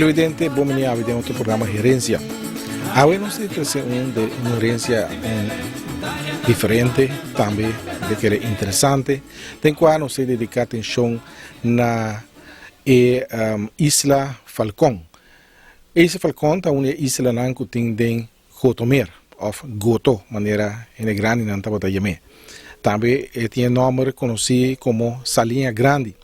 Televidente, bon bini awe den otro programa Herencia. Awe nos ta trece un de un herencia un diferente, tambe de kere interesante, den cua nos ta dedica atencion na e isla Falcon. E isla Falcon ta un di e islanan cu tin den Gotomer, òf Goto, manera hende grandinan tabata yam'é. Tambe e tin e nòmber konosí komo Saliña Grandi.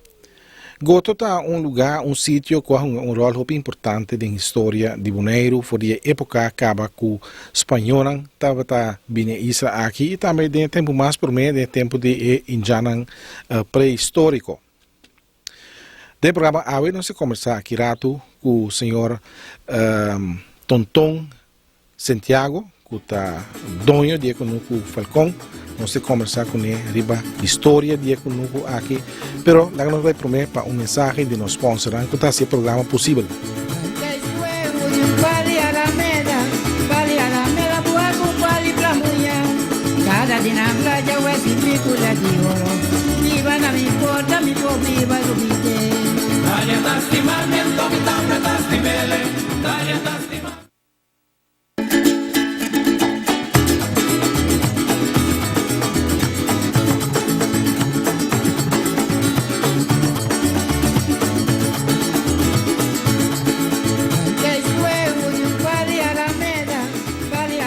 Goto ta un lugá, un sitio ku a hunga un ròl hopi importante den historia di Boneiru for di e époka kaba ku spañónan tabata bini e isla aki i tambe den e tempu mas promé, den e tempu di e indjannan prehistóriko. Den e programa awe nos a kombersá aki ratu ku señor Tonton Sentiago ku ta doño di e kunuku Falcon. Nos a kombersá kuné riba historia di e kunuku aki, pero laga nos bai promé pa un mensahe di nos sponsornan ku ta hasi e programa posibel.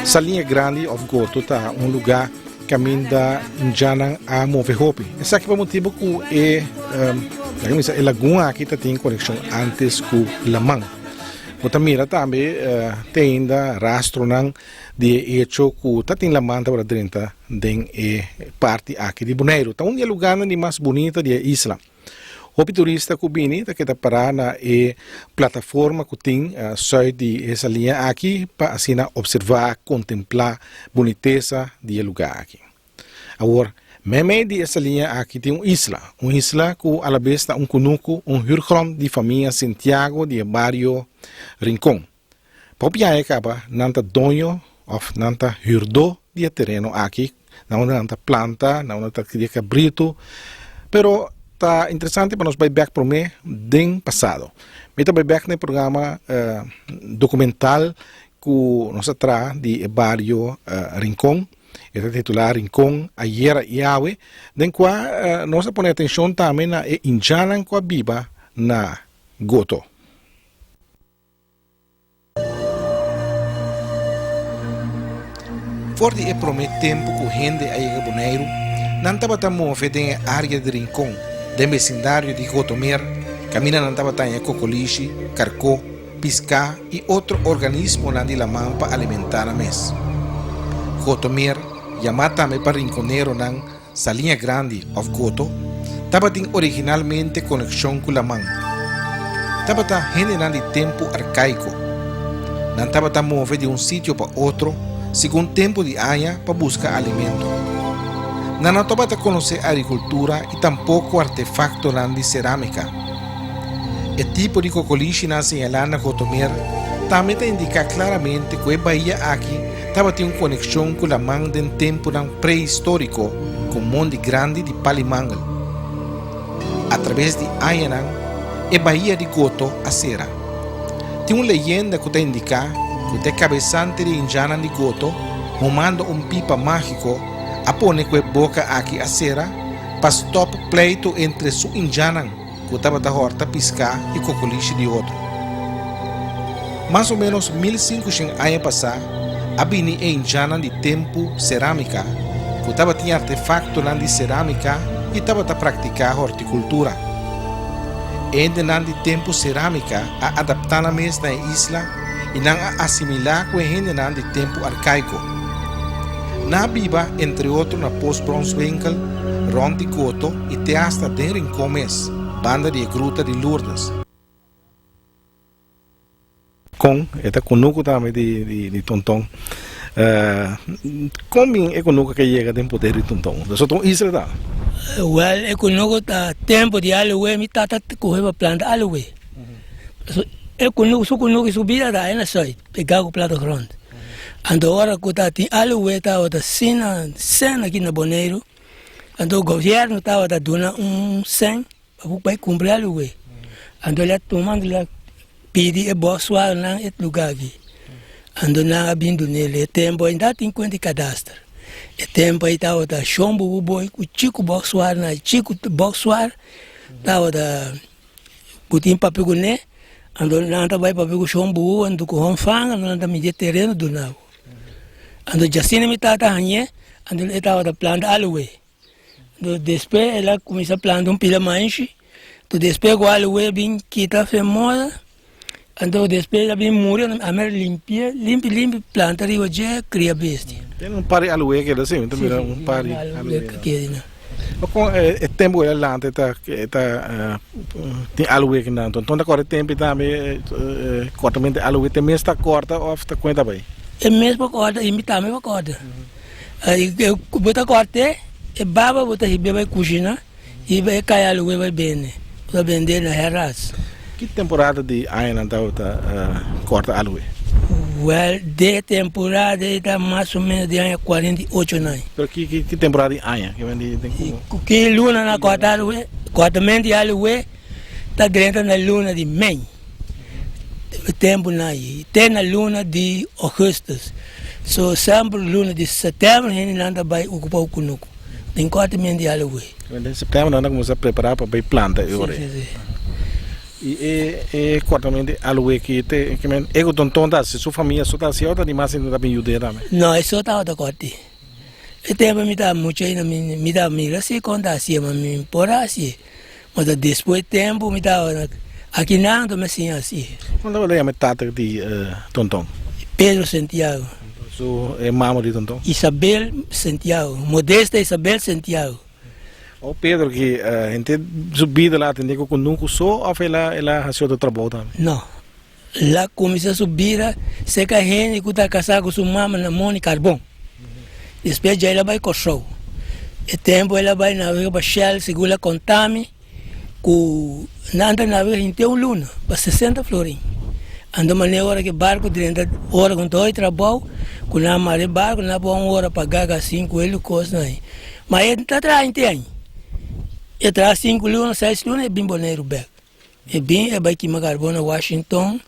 Saliña Grandi of Goto ta un lugá kaminda indjannan a move hopi. Esaki pa motibu ku e laga mi bisa e lagun aki ta tin konekshon antes ku laman. Bo ta mira tambe te ainda rastronan di e echo ku ta tin laman tabata drenta den e parti aki di Boneiru. Ta un di e lugarnan di mas bunita di e isla. Hopi turista ku bini ta keda pará na e plataforma ku tin sùit di e saliña aki pa asina opservá, kontemplá bunitesa di e lugá aki. Awor, meimei di e saliña aki tin un isla, un isla ku alabes ta un kunuku, un hürgrond di famia Sintiago di e bario Rincon. Pa hopi aña kaba nan ta doño òf nan ta hürdó di e tereno aki, na unda nan ta planta, na unda ta kria kabritu. Pero ta interesante pa nos bai bèk promé den pasado. Mi ta bai bèk na e programa dokumental ku nos a traha di e bario Rincon. E ta titulá Rincon, Ayera i Awe, den kua nos a pone atenshon tambe na e indjannan ku a biba na Goto. For di e promé tempu ku hende a yega Boneiru, nan tabata move den e área di Rincon, den besindario di Gotomer, kaminda nan tabata haña kokolishi, karkó, piská i otro organismonan di laman pa alimentá nan mes. Gotomer, yamá tambe pa rinkoneronan Saliña Grandi òf Goto, tabatin originalmente konekshon ku laman. Tabata hendenan di tempu arkaiko. Nan tabata move di un sitio pa otro segun tempu di aña pa buska alimento. Nan no tabata konosé agrikultura i tampoko artefaktonan di serámika. E tipo di kokolishinan señalá na Gotomer tambe ta indiká klaramente ku e bahia aki tabatin un konekshon ku laman den tempunan prehistóriko ku mondi grandi di Palimangel. Atraves di añanan, e bahia di Goto a sera. Tin un leyenda ku ta indiká ku ta e kabesante di indjannan di Goto, humando un pipa mágiko, a pone ku e boka aki a sera pa stòp pleitu entre su indjannan ku tabata hòrta piská i kokolishi di otro. Mas o ménos 1500 aña pasá a bini e indjannan di tempu serámika ku tabatin artefaktonan di serámika i tabata praktiká hòrtikultura. E hendenan di tempu serámika a adaptá nan mes na e isla i nan a asimilá ku e hendenan di tempu arkaiko. Nan a biba entre otro na Post Bronswinkel, rònt di Goto i te asta den Rincon mes, banda di e Gruta di Lourdes. Kon e ta kunuku tambe di Tonton. Kon bin e kunuku ke yega den poder di Tonton? Pasobra ta un isla ta. Wèl, e kunuku ta tempu di aloe, mi tata ta kohe pa planta aloe. E kunuku, su kunuku i su bida ta na sùit, pegá ku plattegrond. Anto ora ku ta tin aloe tabata asina sèn aki na Boneiru, anto gobièrnu tabata duna un sèn pa bo bai kumpra aloe. Anto el a tuma, anto el a. pidi e bòswarnan e lugá aki. Anto nan a bin dun'el e tempu ainda tin kuenta di kadaster. E tempu ei tabata Shon Bububoi ku Chiku Bòkswar na Chiku Bòkswar tabata ku tin papia kuné, anto nan ta bai papia ku Shon Bubu anto ku Hon Fang anto nan ta midi e tereno duna bo. Anto djasina mi tata hañ'é anto e tabata planta aloe. Anto despues el a kuminsá planta un pila manshi, anto despues ku aloe bin kita fe moda. Anto despues el a bin muri, ami a limpi'é limpi limpi, planta riba dje, kria bestia. Tin un par di aloe keda si, mi ta mira un par di aloe keda na. Kon e tempu ku el a lanta e ta e ta tin aloe kinan, anto ta kore tempu tambe kortamente aloe te mes ta korta òf ta kon e ta bai? E mes por korta i mi tambe por korta. Bo ta kort'é e baba bo ta hib'é bai kushina. I bai kai aloe bai bende, bo ta bende na Heras. Ki temporada di aña nan tabata kòrta aloe? Wèl, de temporada ei ta mas o ménos di aña 48 nan. Pero ki ki temporada di aña? Ki men di den ku? Ki luna nan kòrta aloe? Kòrtamentu di aloe ta drenta na luna di mei, tempu nan ei, te na luna di ògùstus. So semper luna di sètèmber hendenan ta bai okupá kunuku. Den kuarta mes di Halloween. Den september nan ta kuminsá prepará pa bai planta e ora ei. I e e kuartamentu di Halloween ki te ki men e ku Tonton ta hasi su famia so ta hasi o ta di mas hende ta bin yud'é tambe? No e so tabata kòrti. E tempu mi ta mucha ainda mi mi ta mira si kon ta hasié ma mi por a hasié. Ma ta despues tempu mi tabata aki nan anto mi a siña hasié. Kon tabata yama e tata di Tonton? Pedro Santiago. Su e mama di Tonton? Isabel Santiago, Modesta Isabel Santiago. O Pedro ki henter su bida el a atende ku kunuku so of el a el a hasi otro trabou tambe? No, el a kuminsá su bida serka hende ku ta kasá ku su mama na Moni Karbon. Despues dja el a bai Kòrsou. E tempu el a bai nabega pa Shell, segun el a konta mi. Ku nan ta nabega henter un luna pa sesenta florin. Anto manera ora ku e barku drenta ora ku ta hoy trabou ku nan mara e barku nan por un ora paga gasin ku el kosnan ahi. Ma e ta traha henter aña. E traha sinku luna seis luna e bin Boneiru bek. E bin e bai kima karbon na Washington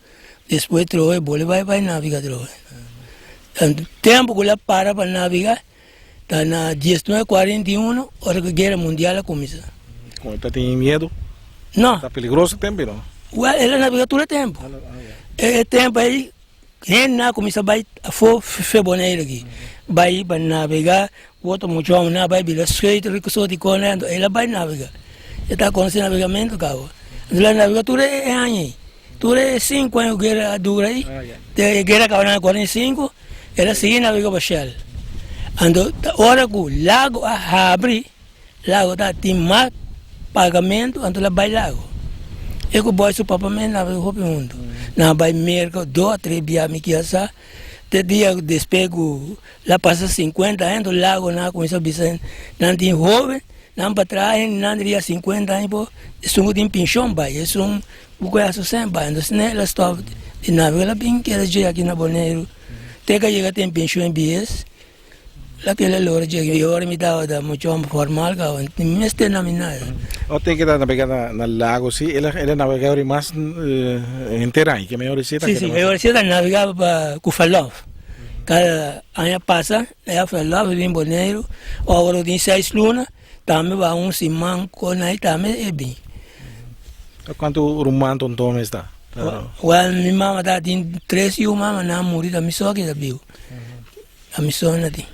despues trohe e bole bai bai nabiga trohe. Tantu tempu ku el a para pa nabiga. Ta na diesnuebe 41 ora ku guera mundial a kuminsá. Kon e ta tin miedu? No. Ta peligroso e tempu no? Wèl, el a nabegá tur e tempu. E tempu ei hende a kuminsá bai afó fe Boneiru aki, bai pa nabegá, otro mucha hòmber a bai bira skeuter i kusot i kos, anto el a bai nabegá. E ta konosé nabegamentu kaba. Anto el a nabegá tur e aña ei, tur e sinku aña ku guera a dura ei, te e guera a kaba na 45. El a sigui nabega pa Shell. Anto ta ora ku lago a habri, lago ta tin mas pagamentu, anto el a bai lago. E ku Boy su papa mes nabega hopi huntu. Nan a bai Merka dos a tres bia mi kia sa. Te dia despues ku el a pasa sinkuenta aña, anto lago nan a kuminsá bisa nan tin hoben, nan pa traha hende nan riba sinkuenta aña por esun ku tin penshon bai, esun Bu ku eso sen bai, entonces ne el a stop di navega, el a bin keda dje aki na Boneiru te ke a yega ten penshon e bies, la ke el a logra dje aki, ora mi tabata mucho homber formal kaba, mi mester na mi nada. O ten ke ta navega na lago si, el a navega ori mas henter aña, ke mehor si ta keda mas. Si, si, ori si ta navega pa ku verlof, kada aña pasa e a verlof e bin Boneiru, ora tin seis luna. Tambe ba un siman con ai tambe e bin. Cuanto ruman Tonton esta? Well, mi mama ta tin tres yu mama nan a muri ta mi so ki ta biu. Ta mi so na tin.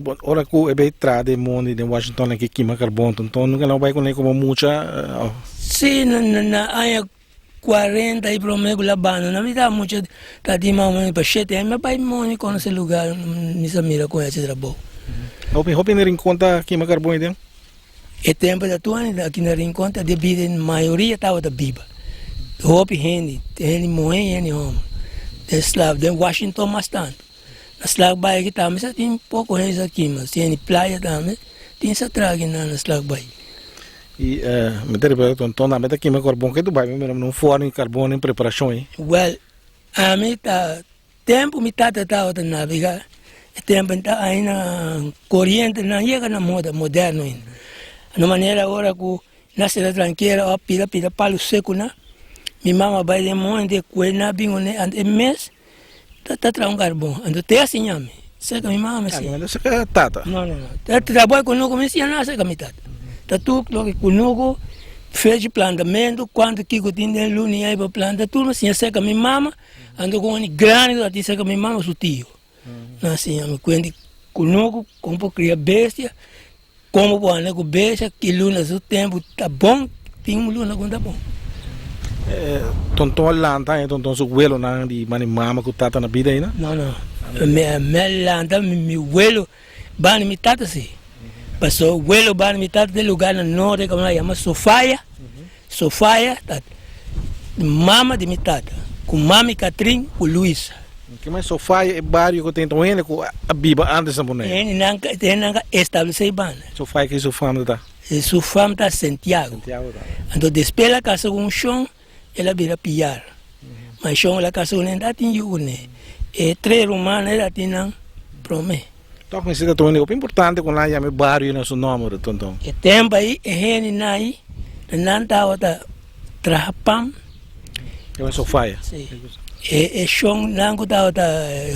Bon, ora cu e bay tra den mondi den Washington aki kima carbon, Tonton nunca no bay cune como mucha? Si, na aña 40 y prome cu la bandona mi ta mucha ta tin mas o menos pa shete aña mi a bay mondi conoce lugar mi sa mira con haci trabou. Hopi hopi na Rincon ta kima carbon aden? E tempo ta tur aki na Rincon ta debido en mayoria tabata biba hopi hende, hende muhe y hende homber den slaap den Washington mas tanto na Slagbaai aki tambe sa tin poco hende sa kima si hende playa tambe tin sa traha kinan na Slagbaai. I mi ta ripara Tonton tambe ta kima karbon. Ke tu bai mi mira un forno di karbon den preparashon ei. Wèl, ami ta tempu mi tata tabata nabegá, e tempu ta aina koriente nan yega na moda moderno ainda. Na manera ora ku na sera trankera òf pida pida palu seku nan. Mi mama bai den monte kue na bin one anto e mes ta ta traha un karbon anto te a siña mi serka mi mama mi siña. No serka tata? No no no ta trabou e kunuku mi siña nada serka mi tata ta tur loke kunuku fecha plantamentu kuantu kiko tin den luna i pa planta tur mi siña serka mi mama anto ku un grandi ku ta tin serka mi mama su tio nan a siña mi kuenta kunuku kon por kria bestia. Komo bo anda ku besha ki luna su tempu ta bon, tin un luna ku no ta bon. Tonton a lanta aña tonton su welonan di mani mama ku tata na bida aina? No no, mi a lanta mi welo banda mi tata si, paso welo banda mi tata ta e lugar na norte ku nan yama Sofaya, Sofaya ta mama di mi tata ku mami Katrin ku Luisa. Ke men Sofaya e bario ku tin un hende ku a biba antes na Boneiru? Hendenan hendenan a establesé e banda. Sofaya ke su fam ta? Su fam ta Santiago. Santiago ta. Anto despues el a kasa ku un shon el a bira Piar. Ma e shon el a kasa kuné ta tin yu kuné. E tres rumannan el a tin nan promé. Tòg mester ta un hende hopi importante ku nan yama e bario na su nòmber tonton. E tempu ei e hendenan ei nan tabata traha pan. E wen Sofia. Sí. E shon nan ku tabata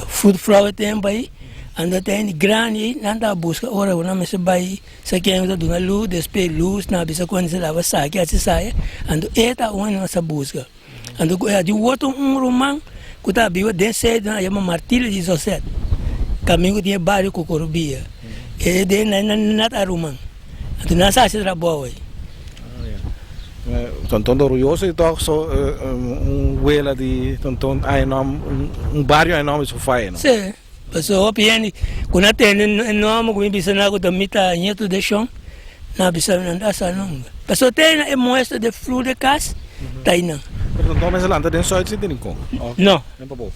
vroedvrouw e tempu ei anto ta hende grandi ei nan tabata buska ora ku nan mester bai sa ken ku ta duna lus despues lus nan a bisa ku hende sa laba saki hasi saya anto e ta un hende nan sa buska. Anto ku e di otro un ruman ku ta biba den sede nan a yama Martilio di Zoset, kaminda ku tin e bario Kokorobia. E den nan nan ta ruman. Anto nan sa hasi trabou ei. Tonton ta orguyoso di tok so un wela di Tonton a e nom un bario a e nom di su fai no. Si, pasobra hopi hende ku na tende e nomber ku mi bisa nan ku ta mi ta ñetu de shon, nan a bisa mi nan ta sa nunka. Pasobra te na e muestra de flur de kas ta einan. Pero Tonton mester lanta den Zuid si Rincon? No,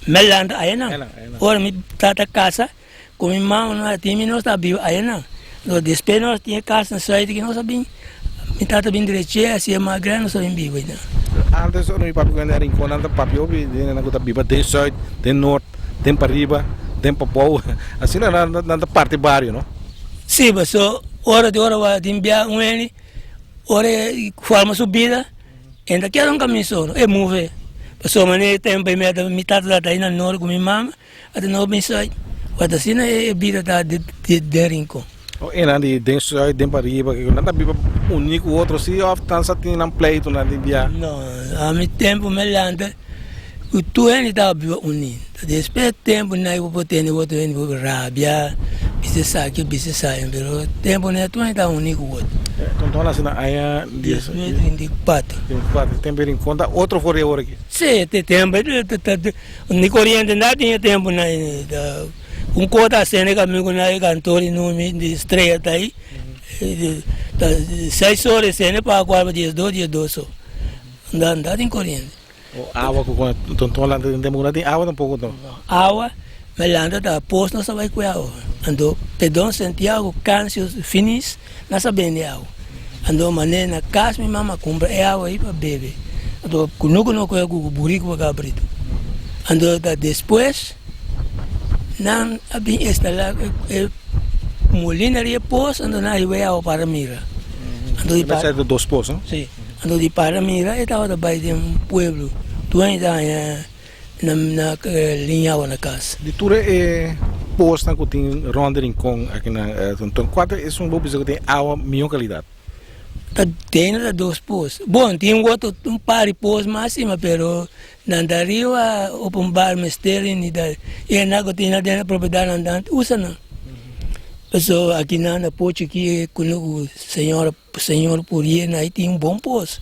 mi a lanta ayanan. Ora mi tata kasa ku mi mama no a tin mi nos ta biba ayanan. Entonces despues nos tin e kas na Zuid aki nos a bin, mi tata bin dreche asi e mas grandi nos a bin biba einan. Antes ora mi papia ku hende na Rincon nan ta papia hopi hendenan ku ta biba den Zuid, den Noord, den pariba, den pabou, asina nan ta parti bario no? Si, paso ora di ora wak tin bia un hende ora e forma su bida e ta keda un kaminda solo, e move. Pasobra manera e tempo ei mi tata ta na nort ku mi mama, ata no bin sùit. Wak asina e bida ta den Rincon. O enan di den sùit, den pariba, nan ta biba uní ku otro si òf nan sa tin nan pleitonan di bia? No, ami tempu mi lanta ku tur hende tabata biba uní. Despues tempu nan por tende otro hende por rabia, bisa esaki, bisa esaya, pero tempu nan tur hende tabata uní ku otro. Tonton a nase na aña 1934. 34, tempu di Rincon ta otro for di awor aki. Si, te tempu ni koriente nada tin e tempu nan, un kos ta hasiendo e kaminda ku nan e kantor di numi di Estrella ta ahi, ta seis ora e sende pa kuarto pa diesdos, diesdos so, nada tin koriente. O awa ku kon tonton lanta den tempu ku no tin awa tampoko no. Awa me lanta ta pos nos ta bai kue awa anto Pedon Santiago Cancio Finis nan sa bende awa anto mane na kas mi mama a kumpra e awa ei pa bebe anto kunuku no kue ku buriku pa kabritu anto ta despues nan a bin instala e molina riba e pos anto nan a hiba e awa para mira anto di Mester ta dos pos no? Si. Anto di para mira e tabata bai den un pueblo dueño ta haña na na liña awa na kas. Di tur e posnan ku tin rònt di Rincon aki na Tonton, kua ta esun bo bisa ku tin awa mihó kalidat? Ta tene ta dos pos. Bon, tin otro un par di pos mas asina, pero nan ta riba openbaar ministerie ni ta e hende ku tin den e propiedat nan ta usa nan. Pasobra aki nan na Pochi ki kunuku señora. Señor por yena y tin un bon pos.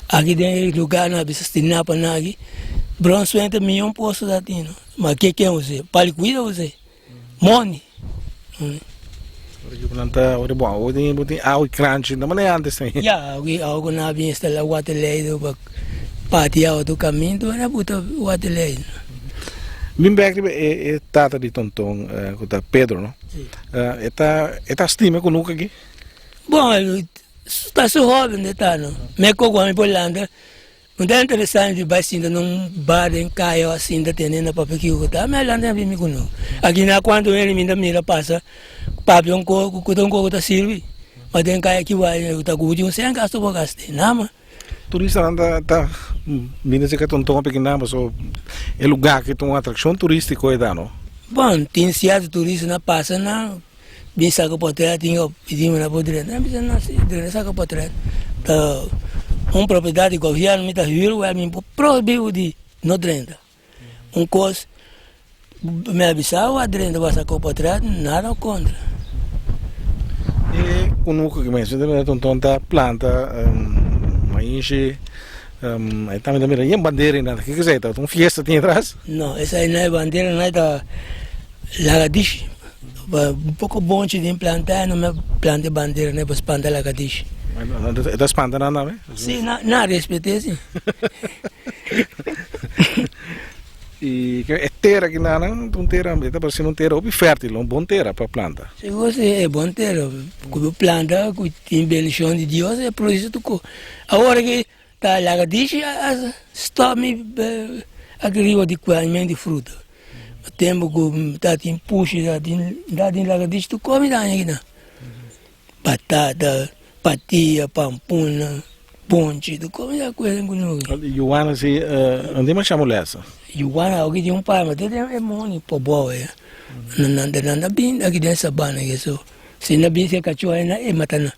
Aki den e lugar nan a bisa Stinapa nan aki, Bronswijn ta miyon pos ta tin no. Ma ke ken use? Pali cuida use. Money. Ora cu nan ta ora bon awo tin bo tin awa y kranchi no manera antes tin. Ya, awo cu nan a bin instala waterleiding pa pati awa tur caminda nan a buta waterleiding. Bin bek riba e tata di Tonton cu ta Pedro no. E ta e ta stima cu nuka aki? Bon, ta su hoben de ta no. Me ko ku mi por lanta, no ta interesante di bai sinta na un bar den kaya o sinta tene na papia kiko ku ta. Mi a lanta mi a bin mi ku no. Aki na kuantu hende mi ta mira pasa papia un ko ku ta un ko ku ta sirbi. Ma den kaya ki bai ta guti un sen gasto bo gast'e. Nama. Turistanan ta ta bini cerca Tonton hopi kinan pasobra e lugar aki ta un atraccion turistico e ta no. Bon, tin cierto turistanan pasa nan bin saca potret tin yo pidi mi na por drenta, mi bisa no si drenta saca potret ta un propiedad di gobierno mi ta huur wel mi por prohibi bo di no drenta. Un kos mi a bisa bo a drenta bo a saka potret nada kontra. E kunuku ki mester ta mira tonton ta planta mainshi ai tambe ta mira yen bandera i nada kiko esei ta un fiesta tin atras? No esei no e bandera no e ta lagadishi un poko bonchi den planta no me planta e bandera no e pa spanta lagadishi. E ta spanta nan tambe? Si nan a respet'e si. I e tera ki nan ta un tera, e ta parse un tera hopi fértil, un bon tera pa planta. Sigur si, e bon tera. Ku bo planta, ku tin bendishon di Dios, e produsi tur kos. Awor ki ta laga dishi a stòp mi aki riba di kuènmen di fruta. Tempu ku ta tin pushi, ta tin laga dishi tur kos mi ta haña kinan. Batata, patia, pampuna, bonchi, tur kos mi ta ku'e den kunuku. Yuana si no tin masha molesta. Yuana awor ki tin un par ma te den e moni pobou e. Nan ta bin aki den sabana aki so si nan bin si e kacho ai nan e mata nan.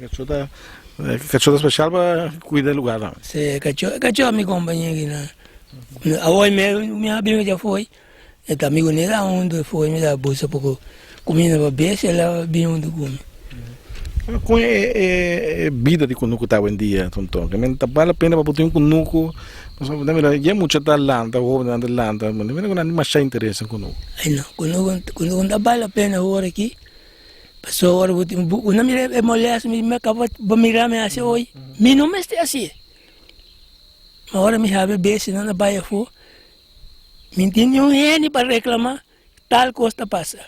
Kacho ta kacho ta special pa kuida e lugar tambe. Si e kacho e kacho mi kompañe aki nan. Awor mi a bin dja foi. E ta amigu ni la huntu e foi mi ta busa poko kuminda pa bestia el a bin huntu ku mi. Kon e bida di kunuku ta awendia tonton? Ke men ta bal la pena pa bo tin un kunuku? Pasobra bo ta mira ya mucha ta lanta, hobennan ta lanta, bo ta mira ku nan tin masha interes den kunuku. Ai no, kunuku kunuku no ta bal la pena awor aki, pasobra ora bo tin bo na mira e molesta mi mi kaba bo mira mi hasi oy, mi no mester hasié. Ma ora mi habi bestia nan ta bai afó. Mi tin niun hende pa reclama tal cos ta pasa.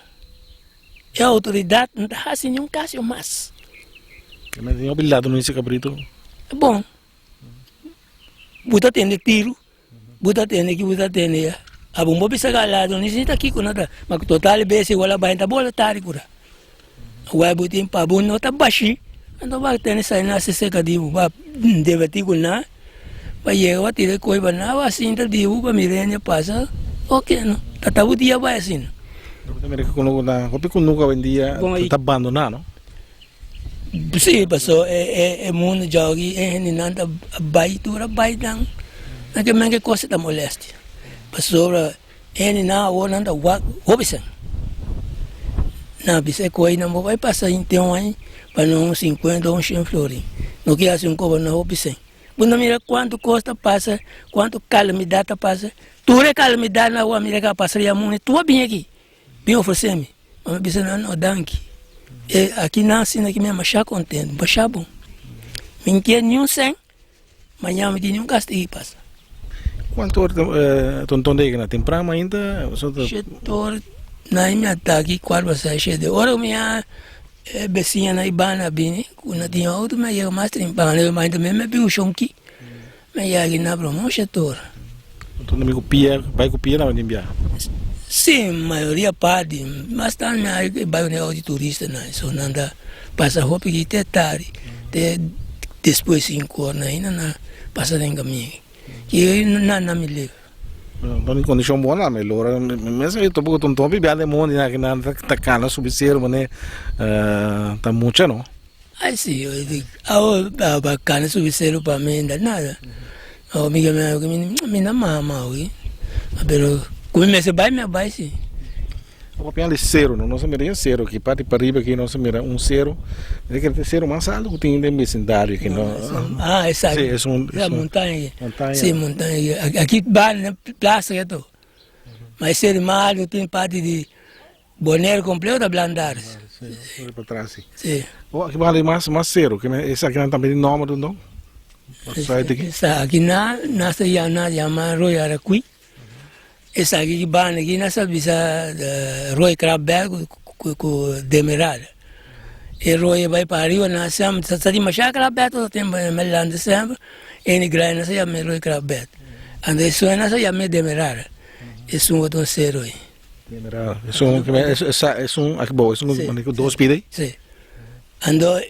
E autoridad no ta haci niun caso mas. Mi tin hopi lado no hisa cabrito. Bon, bo ta tende tiro, bo ta tende ki, bo ta tende ya. Abo bo bisa ka lado ni si ta kiko no ta, ma total bes igual a bai ta bola tardi cura. Wai bo tin pa bo no ta bashi, anto ba tene sai na seseka di bo, ba debati ku nan, ba yega ba tira e koi pa nan, ba sinta di bo pa mira hende pasa, oke no, ta ta bo dia bai asina. Bo ta mira ku na hopi kunuku awendia ta bandona no? Si, paso e mundu djawe e hendenan ta bai tur a bai nan, nan ke men ke kos ta molestia, pasobra. Hende nan awor nan ta wak hopi sen. Nan a bisa e koe nan bo bai pasa hinte un aña pa nan un sinkuenta o un shen florin. No ke hasi un koba nan hopi sen. Bo no mira kuantu kos ta pasa, kuantu kalamidat ta pasa. Tur e kalamidat nan awor a mira ke a pasa riba mundu tur a bini aki bin ofrese mi. Ma mi bisa nan no danki. E aki nan asina ki mi a masha kontentu, masha bon. Mi no kier niun sen. Mañana mi tin un castigo pasa. Cuanto ora Tonton ta yega na tempran mainta? Shete ora na mi a ta aki cuatro pa seis shete ora mi a e beciña na Ibana a bini cu na tin auto mi a yega mas tempran mainta mi a bin un shonki mi a yega aki na broma shete ora. Tonton mi cu pia bai cu pia na tin bia? Si mayoria parti mas tardi mi a bai un auto di turista nan so nan ta pasa hopi ki te tardi te Despues sin kor na ainda na pasa den kamin ki na na mi leve. No tin kondishon bon na mi lora mester mi tampoko tonton bibian den mondi na kinan ta kana subi seru mane ta mucha no. Ai si awo pa kana subi seru pa mi no ta nada awo mi mi na mama awo pero ku mi mester bai mi a bai si. Papia di sero no, nos a mira e sero aki parti pariba aki nos a mira un sero, mi ta kere ta e sero mas alto ku tin den besindario aki no. Ah esaki, Si es un esa montaña aki, montaña. si montaña aki, aki ba na plasa aki ato, ma e sero mas alto tin parti di Bonaire completo ta Blandaris. Si, pa tras si. Si. Oh aki bali mas mas sero, esaki nan tambe tin nomber don? Esaki nan nan ta yama Royal Aracuy. Esaki ki banda aki nan sa bisa Roy Krabberg ku Demerara. E roy e bai pa ariba nan semper sa tin masha Krabberg todo tempo na lanta semper e grai nan sa yama Roy Krabberg. Anto e suena nan sa yama Demerara. Esun ku ta un sero ei. Demerara. Esun esun aki bou esun ku dos pida ei? Si. Anto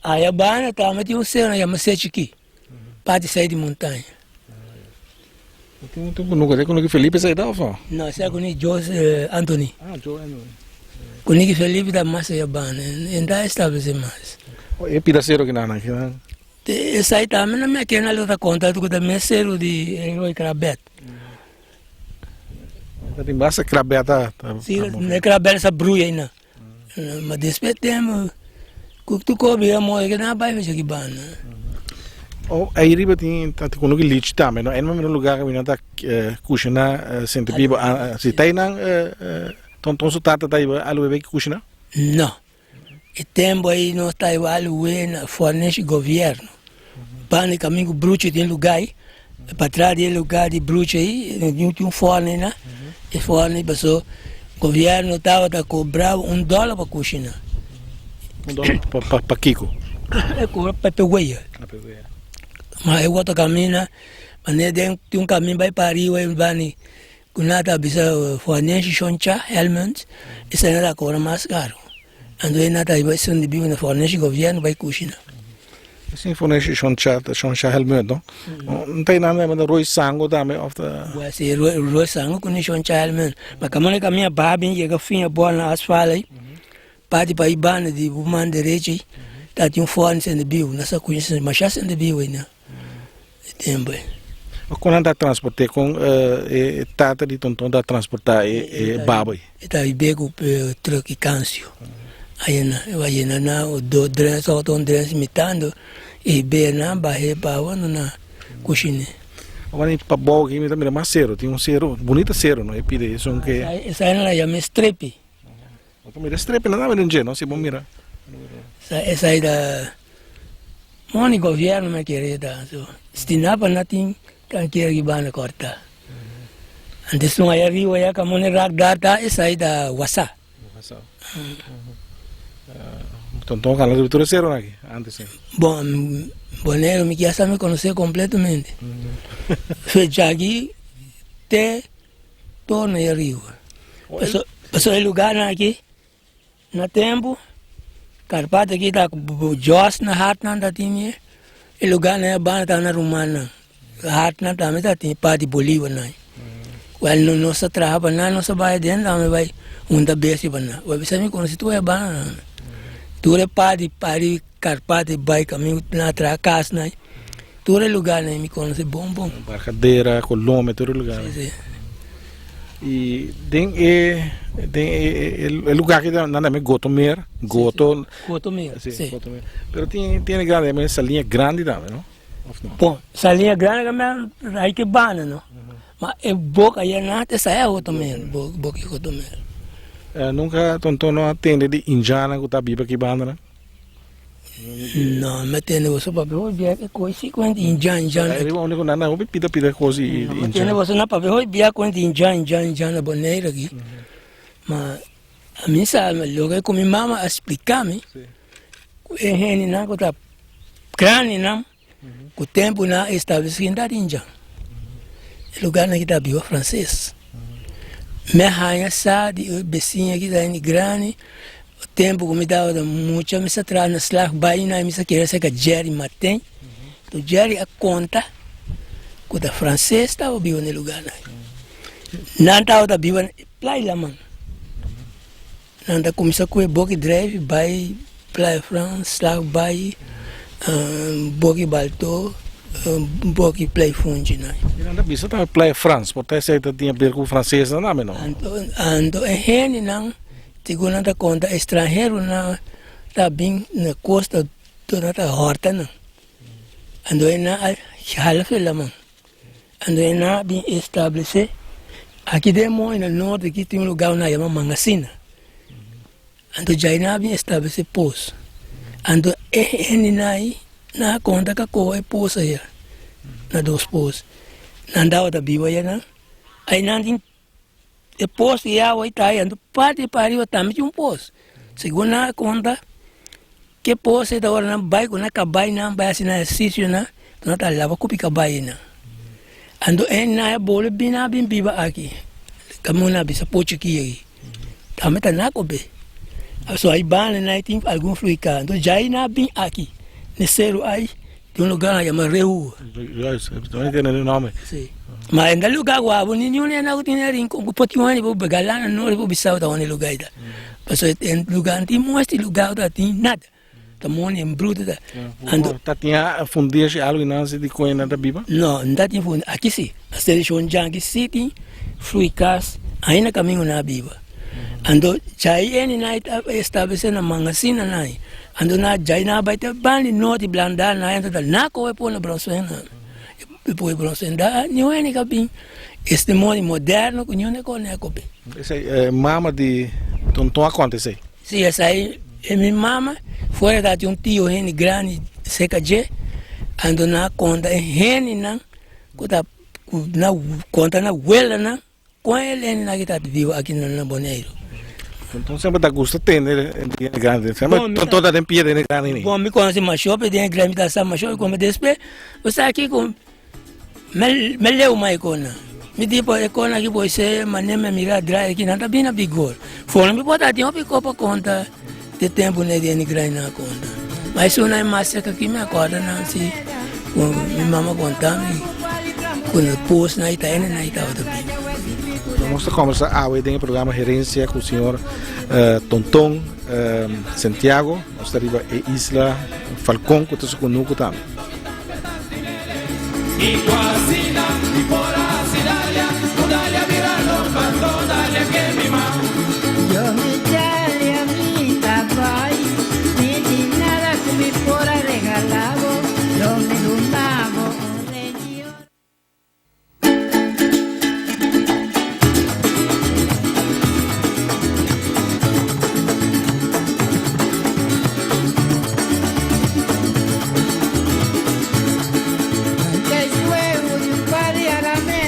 aya banda tambe tin un sero nan yama Sechiki. Parti sai di montaña. Tin un kunuku, e kunuku Felipe sai ta of no? No, esei kunuku Jose Anthony. Ah, Joe Anthony. Kunuku Felipe ta mas aya banda, e no ta establece mas. E pida sero kinan nan? Esei tambe no mi a kere nan ta konta ku ta mes sero di Roy Krabet. Ta tin basta krabet ta. Si, e krabet sa bruya einan. Ma despues tempu ku tur kos bira mooi ke nan a bai fecha ki banda. Oh, ei riba tin ta kono ki lich tambe no? En un lugar ku nan ta kushina sente bibo. Si ta einan ton su tata ta iba alu bebe ki kushina? No. E tempu ei nos ta iba alu we na forneshi gobierno. Banda kaminda ku bruchi tin lugar ei, patras di e lugar di bruchi ei tin un forno einan. E forno ei paso gobierno tabata kobra un dòler pa kushina. Un dòler pa kiko? E kobra pa pegueya. Ma e wòrdu kaminda manera den tin un kaminda bai pa ariba ei bani ku nan ta bisa forneshi Shoncha Helmond esei nan ta kobra mas karo. Anto e nan ta hiba esun di biba na forneshi gobierno bai kushina. Sin forneshi Shoncha Shoncha Helmond no? No ta nan ta roi sango tambe of ta. Bueno si roi sango ku ni Shoncha Helmond. Ma kaminda kaminda baha bin yega fin e bòl na asfal ei parti pa e banda di bo man derecho ei ta tin un forno sende biu nan sa kuñse masha sende biu ei. E tempu ei. Kon nan ta transport'é? Kon e tata di Tonton ta transportá e babo ei? E ta bib'é ku trùk i kansio. A yena, e a yena na dos drens òf un drens mitando i hib'é na bah'é pa awa no na kushin'é. Ora mi pa bou aki mi ta mira mas seru. Tin un seru, bunita seru no e pida esun ke. Esei nan a yama e strepi. Bo ta mira strepi nan tambe den dje no si bo mira. Esei ta moni gobierno me kere ta so stinapa na tin kan kere ki banda korta. Antes un aya riba ya ka moni rak dar ta esei ta wasa. Wasa. Tonton kan riba tur e sero aki antes. Bon Boneiru mi kier sa mi konosé kompletamente. Fecha aki te Torna e riu. Pasobra e lugarnan aki na tempu Karpato aki ta Jos na hartnan ta tin e e lugarnan e banda ta na rumannan hartnan tambe ta tin parti Bolivarnan. Wèl no nos ta traha pa nan nos ta bai aden tambe bai hunta bestia pa nan. Wèl bisa mi konosé tur e bandanan. Tur e parti parti Karpato bai kaminda nan a traha kasnan. Tur e lugarnan mi conoce bon bon. Barcadera, Colombia, tur e lugarnan. Si, si. Y den e den e e lugar ki nan ta yama Gotomeer, Goto. Gotomeer, si. Si, Gotomeer. Pero tin tin e grandi e saliña grandi tambe, no? Of no? Bon, saliña grandi tambe hay ke banda, no? Ma e boca yena te sai a Gotomeer, boca di Gotomeer. Nunca Tonton no a tende di indianan ku ta biba aki banda nan? No, mi a tende boso papia hopi bia e kos si kuent injan injan. Ai riba unda ku nan hopi pida pida kos di injan. Mi a tende boso na papia hopi bia kuent injan injan injan na Bonaire aki. Ma ami sa loke ku mi mama a splika mi ku e hendenan ku ta grandinan ku tempu nan a establese kin ta di injan. E lugarnan ki ta biba franses. Mi a haña sa di e besiña ki ta hende grandi. Tempu ku mi tabata mucha mi sa traha na slag baina i mi sa kere seka Jerry Martin. To Jerry a konta ku ta franses tabata biba na e lugarnan. Nan tabata biba na Playa Laman. Nan ta kuminsá ku e boki drijf bai Playa Frans, slag bai boki Balto, boki Play Funchi nan. I nan ta bisa tambe Playa Frans, por ta esei ta tin aber ku fransesnan tambe no? Anto e hendenan segun nan ta konta estranheronan ta bin na kosta nan ta hòrta nan. Anto e nan a hala fe laman. Anto e nan a bin establesé aki den mooi na norte aki tin un lugar ku nan a yama Mangasina. Anto djai nan a bin establesé pos. Anto e hendenan ei nan a konta ka kohe e pos aya na dos pos. Nan tabata biba ayanan. Ainan tin E pos di awa i ta yendo parti pa ariba tambe tin un pos. Segun nan a konta ke pos ei ta ora nan bai ku nan kabai nan bai hasi nan ehersisio nan, nan ta laba ku kabai nan. Anto e nan a bole bin nan a bin biba aki, kaminda nan a bisa Pochikia aki, tambe ta Nakobe. So ai banda nan tin algun fluiká. Anto djai nan a bin aki, na e seru ai. Tin un lugar nan yama Rehua. Juist, e tene e nome. Si. Ma en dat lugar ku abo ni niun hende ku tin e rincon ku por tin un hende por bega lana nori por bisa bo ta unda e lugar ei ta. Pasobra e lugar no tin muestra e lugar ta tin nada. Ta moni en bruto ta. Anto. Ta tin fundeshi algu nan si di kon e nan ta biba? No, no ta tin fundeshi. Aki si. Na Station Janki si tin fruikas ainda kamingo nan a biba. Anto djai eni nan a establese na Mangasina nan. Anto na djai nan a bai te banda di norte blanda nan enta ta na kohe pone bronswen nan. E pone bronswen da niun hende ka bin. Este moni moderno ku niun a kone a kope. Esei mama di Tonton a konta esei? Si esei e mi mama fuera ta tin un tio hende grandi serka dje anto nan a konta e hendenan ku ta ku na konta na welanan kon e hendenan ki ta biba aki na Boneiru. Tonton semper ta gusta tende di hende grandi semper tonton ta den pia di hende grandi ni. Bon mi konosi mashopi di hende grandi mi ta sa mashopi komo despues bo sa kiko Me leu mai kona. Mi di por e kona ki por ser mane me mira drai aki nan ta bini na bigor. Fono mi por ta tin hopi ko pa konta di tempu ne di eni grai nan a konta. Ma esun nan e mas serka ki mi akorda nan si ku mi mama konta mi ku na pos nan ita ene nan tabata bini. Nos ta kombersa awe den e programa Herencia ku señor Tonton Santiago. Nos ta riba e isla Falcon ku ta su kunuku tambe. Mi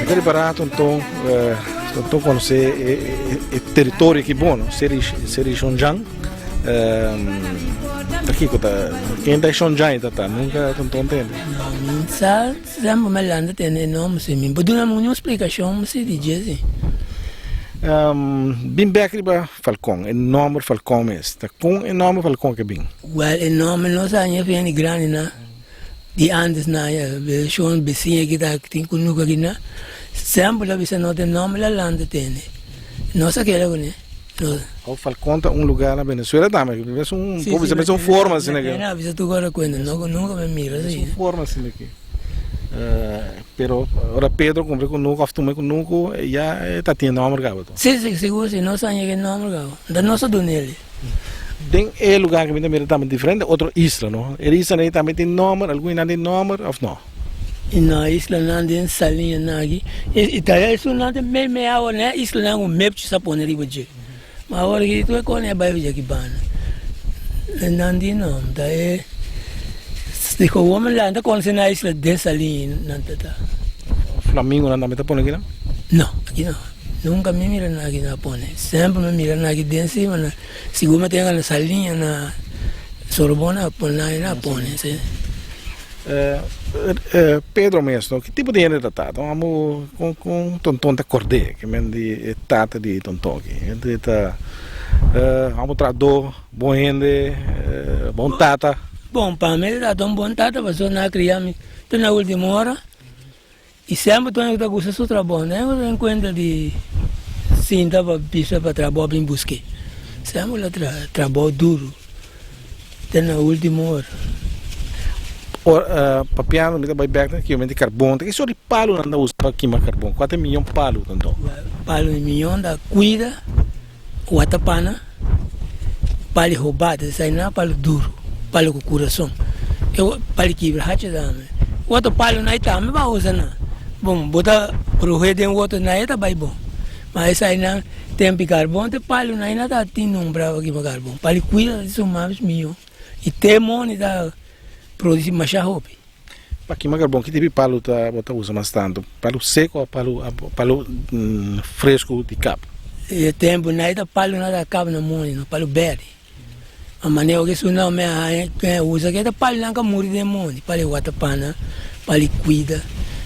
ta ripará tonton tonton konosé e teritorio aki bon no seri seri Shonjan ta kiko ta ken ta e Shonjan ei ta ta nunka tonton tende. No mi sa Semper mi a lanta tende e nomber si mi por duna mi un splikashon si di dje si. Bin bek riba Falcon, e nomber Falcon mes, ta kon e nomber Falcon ke bin? Wel e nomber no sa ña fin di grandi na, di antes na ya, shon bisiña ki ta tin kunuku aki na, semper ta bisa no ta e nomber la lanta tende, no sa keda kuné. O Falcon ta un lugar na Venezuela tambe, mes un, por bisa mes un forma asina ke. Si, si, tu kore kuenta, no, nunka mi mira si. Mes un forma asina ke. Pero ora Pedro kumpra kunuku of tuma kunuku, ya e ta tin e nomber kaba to. Si, si, sigur si, nos a yega e nomber kaba. Nta nos a duna el. Den e lugar ke mi ta mira tambe diferente otro isla, no? E islanan ei tambe tin nomber, algun nan tin nomber of no? I na islanan den saliñanan aki, i ta esunnan ta meimei awa na e islanan ku mepchi sa pone riba dje. Ma awor aki tur e kos a bai dje aki banda. Nan di no, ta e di gewoon nan ta konosé na isla den saliñanan ta ta. Flamingonan tambe ta pone akinan? No, aki no. Nunka mi mira nan aki nan a pone. Semper mi mira nan aki den si, ma sigur mi ta yega na saliña na Sorbona a pone nan a pone, si. Pedro mes no, ki tipo di hende ta tata? Un amo con con Tonton ta cord'é, ke men di e tata di Tonton aki. Hende ta amo trahadó, bon hende, bon tata. Bon, pa mi e tata un bon tata pasobra nan a cria mi te na ultimo ora y semper Tony ta gusta su trabou, no ta den cuenta di sinta pa bisa pa trabou bin busk'é, semper lo traha trabou duro. Te na ultimo ora. Ora papiando mi ta bai bek na kiba di karbon. Ta ki sort di palu nan ta usa pa kima karbon? Kua ta e miyon palu tanto? Palu di miyon ta kuida, watapana, palu di hobata, esei nan palu duru, palu ku kurason. E palu di kibra hacha tambe. Otro palu nan tambe bo a usa nan. Bon, bo ta rohe den otro nan e ta bai bon. Ma esei nan Tempi carbon te palu na ina ta tin nombra pa kima carbon. Palu cuida di su mas miyo y te moni ta produci masha hopi. Pa kima carbon ki tipo di palu ta bo ta usa mas tanto? Palu seco of palu palu fresco di kap? E tempo na ita palu na ta kap na moni no, palu berde. Ma manera ku esun nan me a haña ken a usa ke ta palu nan ka muri den moni, palu watapana, palu kuida,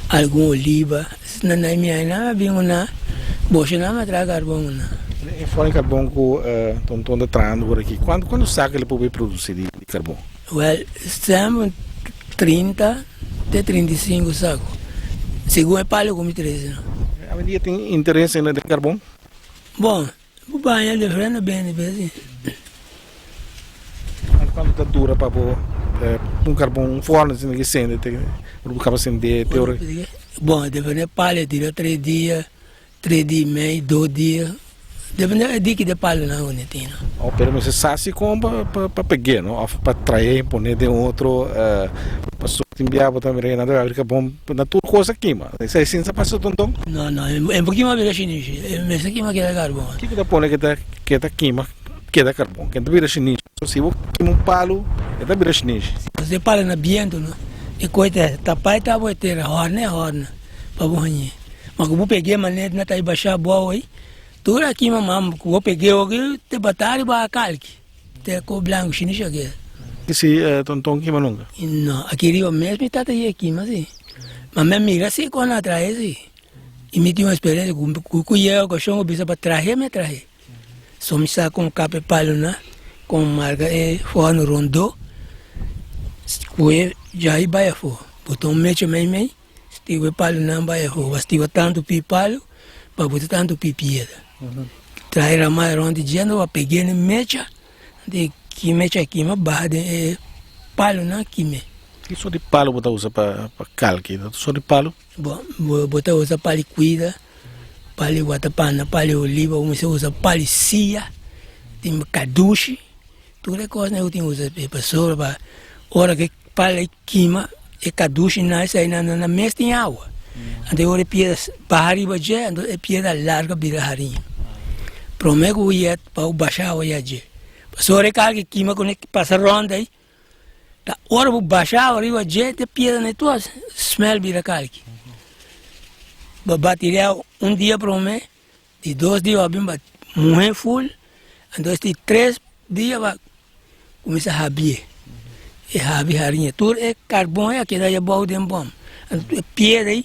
algun oliba, na nan mi haña nan a bin ku nan, bosha nan a traha karbon ku nan. E forma di karbon ku Tonton ta trahando por aki, kuantu kuantu saka el por bay produsi di karbon? Wèl, semper. 30 te 35 saku, segun e palu ku mi trese no. Awendia tin interes den karbon? Bon, bo baña diferente bende bes si. Kuantu ta dura pa bo un karbon, un forno asina ki sende te ora bo kaba sende te ora? Bon, depende palu e dura tres dia. Tres dia i mei, dos dia, depende e diki de palunan ku tin no. Oh, pero mester sa si kon pa pa peg'é no òf pa traé i pon'é den otro pasobra tin bia bo ta mira nan ta abri kabon na tur kos a kima esei sin sa pasa tonton? No no e por kima bira shinishi e mester kima keda karbon. Kiko ta pone ke ta ke ta kima keda karbon ke ta bira shinishi so si bo kima un palu e ta bira shinishi. Si e palu na bientu no e koi ta tapa e tabo e tera hòrna e hòrna pa bo hañ'é. Ma ku bo peg'é manet na ta i bashá bou ei, tur aki mamá ku bo peg'é oki te batá riba a kalki, te kor blanku shini shak'é. Si tonton kima nunka? No, aki riba mes mi tata yega kima si. Ma mi a mira si kon a trahe si. I mi tin un eksperensia ku ku yega okashon ku bisa pa trahe mi a trahe. So mi sa kon kap e palunan, kon marka e fòrnu rondó, ku e djai bai afó. Bo ta un mecha mei mei. Stiba e palunan bai afó. Bo a stiba tantu pi palu, pa bo ta tantu pi piedra. Trae ramai rond di dje, bo a peg'é na mecha, di ki mecha kima baha den e palunan kim'é. Ki sort di palu bo ta usa pa kalki? Ta sort di palu? Bo, bo ta usa palu kuida, palu watapana, palu oliva, bo mester usa palu sia, tin kadushi, tur e kosnan ku tin usa pasobra pa ora ku e palu Kima e kadushi na esei nan na mes tin awa. Anto e ora e piedra baha riba dje, anto e piedra larga bira hariña. Prome ku yet pa bo basha awa ya dje. Pasobra e kalki kima ku pasa rond ei, ta ora bo basha awa riba dje, te piedra na tur a smel bira kalki. Bo batiria un dia prome, di dos dia bo a bin ba muhe ful, anto esti tres dia ba Kuminsá habié. E habi hariña. Tur e karbon ei a keda ya bou den bòm. Anto e piedra ei,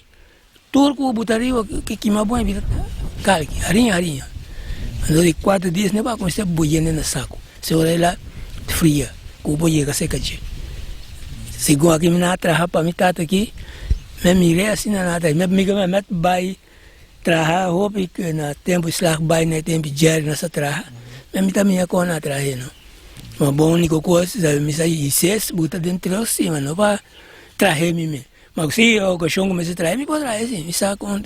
tur ku bo buta riba ke kima bon e bira kalki, hariña hariña. Anto di kuater dias ne bo a kuminsá boyende na saku. Se ora el a fria ku bo yega seka dje. Segun aki mi nan a traha pa mi tata aki, mi a mir'é asina nan a traha. Mi a miga mi a met bai Traha hopi na tempu slag bai na e tempu Jerry nos a traha, mi a mita mia kon a trahe no. Ma bon uniko kos sa mi sa hises buta den truck si ma no pa trahe mi mes. Ma si okashon ku mester trahe mi por trahe si, mi sa kon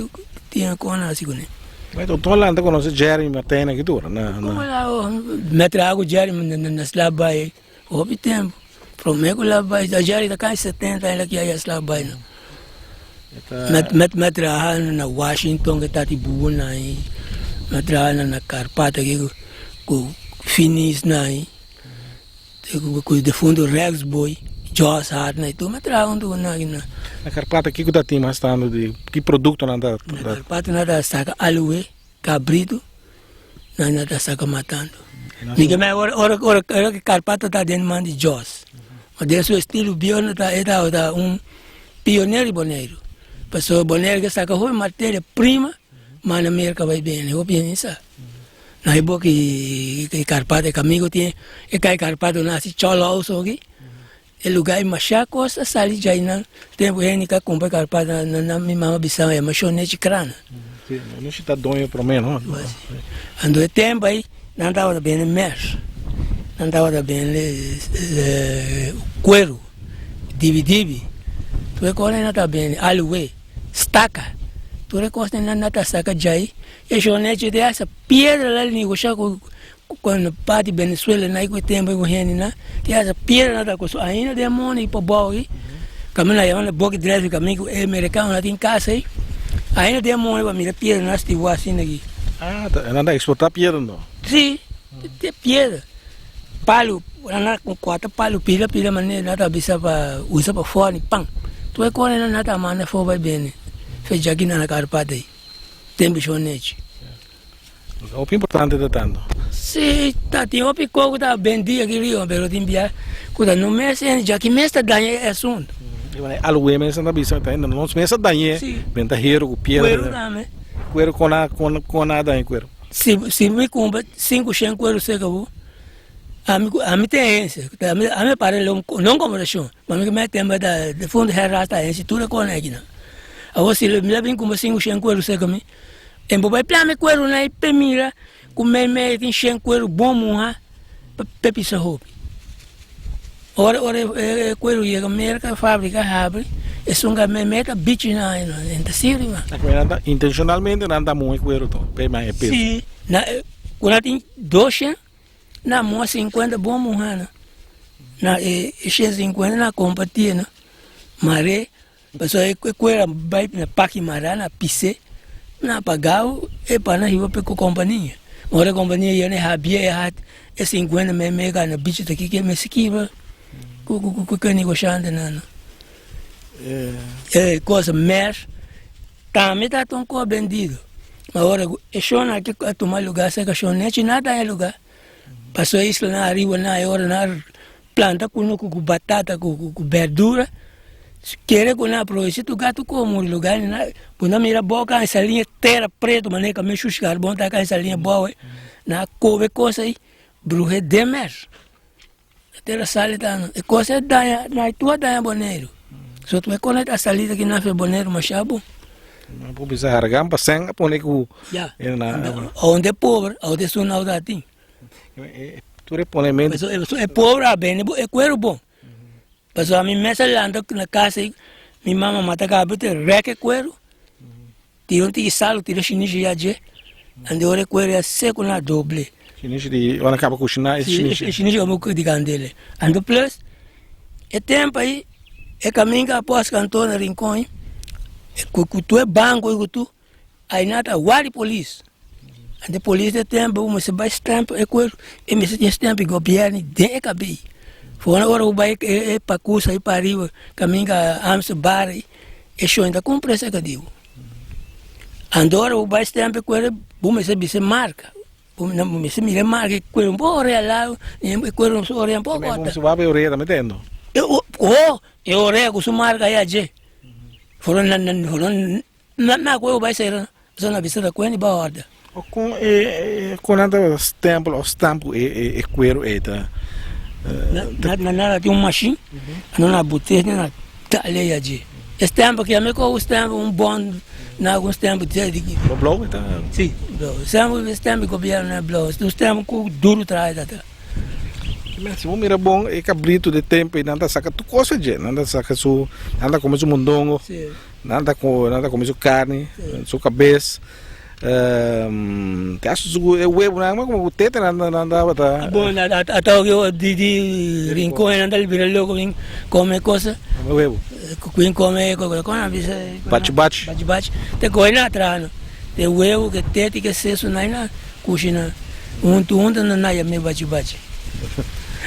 tin kon hasi kuné. Bai Tonton Lanta konosi Jerry Martijn aki tur na. Komo la mi a traha ku Jerry na slag bai hopi tempu. Prome ku la bai Jerry ta kasi 70 aña la kia slag bai no. Mi a traha na Washington ku tati bubu nan ei, mi a traha na Karpata aki ku Finis nan ei, ku defuntu Rex Boy, Jos Hart nan ei tur mi a traha huntu ku nan aki nan. Na Karpata kiko ta tin mas tantu di ki produkto nan ta? Na Karpata nan ta saka aloe, kabritu, nan ta saka matando. Mi ke men ora ora ora Karpata ta den man di Jos, ma den su estilo bieu e ta un. Pionero di Boneiru. Pasobra Boneiru ke saka hopi materia prima ma na Merka bai bende hopi hende sa. Na e boki e Karpato e kamigo tin e kai Karpato na hasi chòlòus oki e luga ei masha kos a sali djai nan tempu hende ka kumpra e Karpato na na mi mama bisa mi yama Shonechi Krana. Si, no si ta doño prome no. Anto e tempu ei nan tabata bende mèrs, nan tabata bende kueru. Dibi dibi, tur e kosnan na ta bende, aloe, staka, tur e kosnan na ta saka djai. E shonechi di esa piedra la negosha ku ku parti Venezuela na ku e tempo ku hende na di esa piedra na ta koso ainda den mondi pa bou aki kaminda yama na boki drèfi kaminda ku e merikano na tin kasa ei ainda den mondi pa mira piedra na stiwa asina aki. Ah, nan ta eksportá piedra no? Si, piedra. Palu, nan a kòrta palu pida pida manera nan ta bisa pa usa pa fòrni pan. Tur e kos nan ta manda afó bai bende. Fecha aki nan a karpata ei. Tempu shon nechi. Hopi importante ta tanto. Si, ta tin hopi kos ku ta bendi aki riba, pero tin bia ku ta no mes hende djaki mes ta daña e asuntu. Alwe mes nan ta bisa, ta hende nos mes a dañ'é, benta hero ku piedra. Kueru tambe. Kueru kon a kon a daña kueru? Si si mi kumpra sinku shen kueru seka bo. Ami ku ami tin agensia, ami ami para lo non komporashon, ma mi mete tempu ta de fondo herras ta agensia tur e kona akinan. Awor si mi a bin kumpra sinku shen kueru serka mi, e bo bai plama e kuerunan ei pe mira ku mei mei tin shen kueru bon muha pe pisa hopi. Ora ora e kueru yega Merka fabrika habri esun ka mei mei ta bichi nan ei no, e ta sirbi mas. Intenshonalmente nan ta muha e kueru to pe mas e peso. Si, na ku nan tin dos shen. Na mua sinkuenta bon muhana na e shen sinkuenta na kompartié no maré pasobra e kuera bai na paki mará na pisé na pagao e pa na hiba pa e kompania ora e kompania yega na e habia e hat e sinkuenta mei mei ka na bichi ta kiko e mester kibra ku ku e negoshante nan no e kosa mer. Tambe ta ta un kos bendido. Ma ora ku e shon aki a tuma luga serka shon Nechi na daña luga. Paso e islanan ariba nan e ora nan planta kunuku ku batata ku berdura kere ku nan aprovecha tur gato komo muri luga nan bo na mira bou kan saliña tera preto manera ku mi shushi karbon ta kan saliña bou ei nan a kobe kos ei bruhe den mes. Tera sali ta no. E kos e daña, na tur a daña Boneiru. So tu e kos a sali aki na fe Boneiru masha bon. Nan por bisa hargan pa sen a pone ku Ya. Aonde e pober, aonde esun nan ta tin. Tur e pone mente. Paso e pober a bende e kueru bon. Paso ami mes a lanta na kasa mi mama mata kabe te rek e kueru. Tira un tiki sal, tira shinishi ya dje, ande ora e kuer ya seku na doble. Shinishi di ora kaba kushiná e shinishi. E shinishi kaba di kandela. Anto plus e tempu ei e kaminda a pos kantor na Rincon ei, ku tur e banko ei ku tur, ai nan ta wak di polis. Anto e polis di e tempu bo mester bai stamp e kuer, e mester tin stamp di gobièrnu den e kabei. Fogo ora bo bai e pakus ei pa ariba kaminda Amsterdam ei. E shon ta kumpra esaki di bo. Anto ora bo bai stempe ku el, bo mester bisa e marka. Bo mester mira e marka, e kueru un poko orea la, e kueru su orea un poko ota. Bo mester wak e orea tambe tendo. Oh, e orea ku su marka ya dje. Foron foron na ku bo bai sera, so na bisa ta kuenta i bai orda. Kon e kon nan ta stempel of stamp ku e kueru ei ta? Na nada tin un mashin, nan na bute nan na dale ei aji. E stempel ki ami kohe un stempel un bon na algun stempel di di. Lo blou e ta? Si, blou. Stempel stempel di gobierno na blou. Un stempel ku duru traha ta ta. Si bo mira bon e kabritu di tempu ei nan ta saka tur kos dje. Nan ta saka su nan ta kome su mondongo, nan ta nan ta kome su karni, su kabes. Te hace su e huevonan ma como tete nan nan tabata. Bon ata oki di di Rincon nan ta bira loco bin come cosa. Come huevo. Bin come con nan bisa. Bachi bachi. Bachi bachi te coge nan atrás no te huevo ke tete ke seso nan na cushina hunto hunto nan na yama bachi bachi.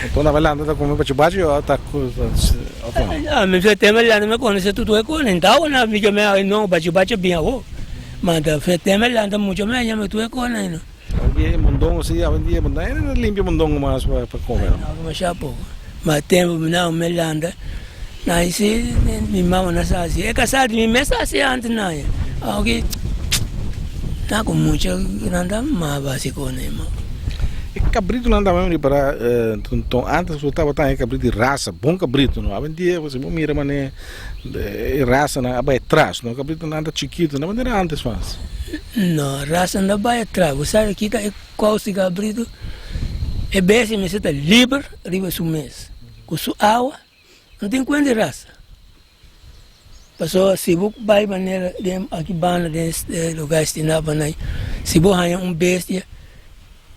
Enton nan lanta ta come bachi bachi o ta of no? Ah mi fe tema lanta mi conoce tutu e cona enton na mi yama no bachi bachi bin awo. Ma ta fe teme lanta mucho me ña me tuve con ahí no. Awendia e mondongo si, awendia e no limpia mondongo mas pa come no. No, masha poco. Ma tempo mi na me lanta, na ahí si mi mama na sa hasi. E casá di mi mes sa hasi antes na ahí. Aunque na cu mucho nan ta maba hasi con ahí ma. E cabritonan tambe mi ripara antes bo tabata e cabrito di rasa, bon cabrito no. Awendia si bo mira mane. E rasanan a bai atras, no? Cabritonan ta chikito, no manera antes mas. No, rasanan ta bai atras. Bo sabi kita e kous di cabrito? E bestia mester ta liber riba su mes, ku su awa, no tin kuenta di rasa. Pasobra si bo bai manera den aki banda den e lugar estina banai, si bo haña un bestia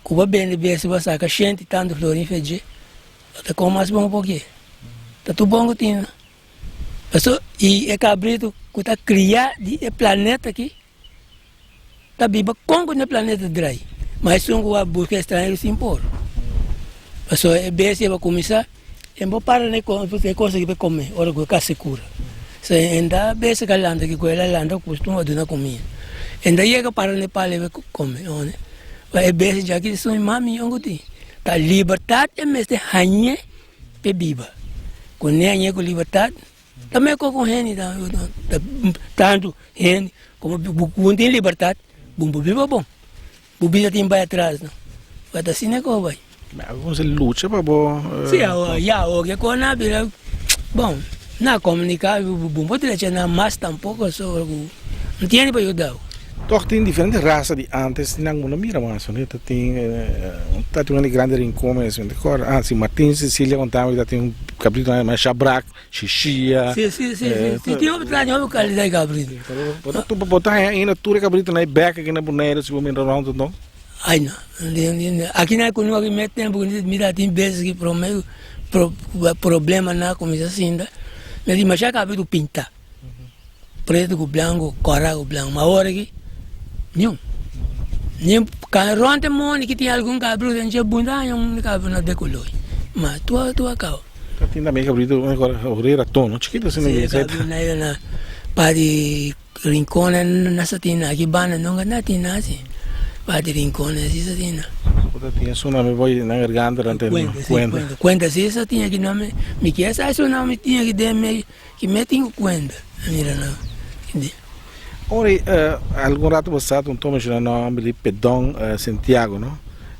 ku bo a bende bestia bo a saka shenti tantu florin fe dje, bo ta kome mas bon poke. Ta tur bon ku tin. Paso i e kabritu ku ta kriá di e planeta aki ta biba kon ku e planeta drai, ma esun ku a buska estranheru sin por. Paso e bestia pa kuminsá e bo para na e kos aki pa e kome ora ku e ka sekura. So e ta bestia ka lanta ki ku el a lanta kustuma duna kumida. E ta yega para na e palo pa e kome. E bestia djaki esun mas mihó ku tin. Ta libertat e mester hañ'é. P'e biba ku neña ku libertad ta meko ku hende tantu hende komo bu tin libertad bu por biba bon bu bida tin bai atras no ta asina ku bai. Algun se lucha pa bo. Si, ya, oke kon a bira, bon, na komunika, bo por drecha nan mas tampoko, so ku no tiene pa yuda bo. Tòg tin diferente rasa di antes tin nan ku no mira mas, no? Ta tin, ta tin un di grandi Rincon mes, mi ta kòrda, ah si Martin Cecilia kontami ta tin un kabritu nan yama Shabrak, Shishia. Si, si, si, si, tin hopi traha, tin hopi kalidat di kabritu. Bo ta bo ta haña ainda tur e kabritunan ei bèk aki na Boneiru si bo mira rònt anto? Ai no, aki nan ku no met tempu mi ta tin beses ki prome problema nan a kuminsá sinta, mi a di masha kabritu pintá, pretu ku blanku, kòrá ku blanku, ma awor aki niun, ni rònt e mondi ki tin algun kabritu den dje bunda haña un kabritu na de kolor, ma tur a kaba. Ta tin tambe kabritu raton no chikitu asina. Si, kabritu na parti. Rinconnan na sa tin aki banda nunca na tin asi parti Rinconnan si sa tin na. Bo ta tin esun nan mi boy nan garganta nan ten Cuenta si cuenta cuenta si sa tin aki nan mi kier sa esun nan mi tin aki den mi ki mi tin ku cuenta mira nan di. Ora algun rato pasado un toma menciona nomber di Pedon Santiago no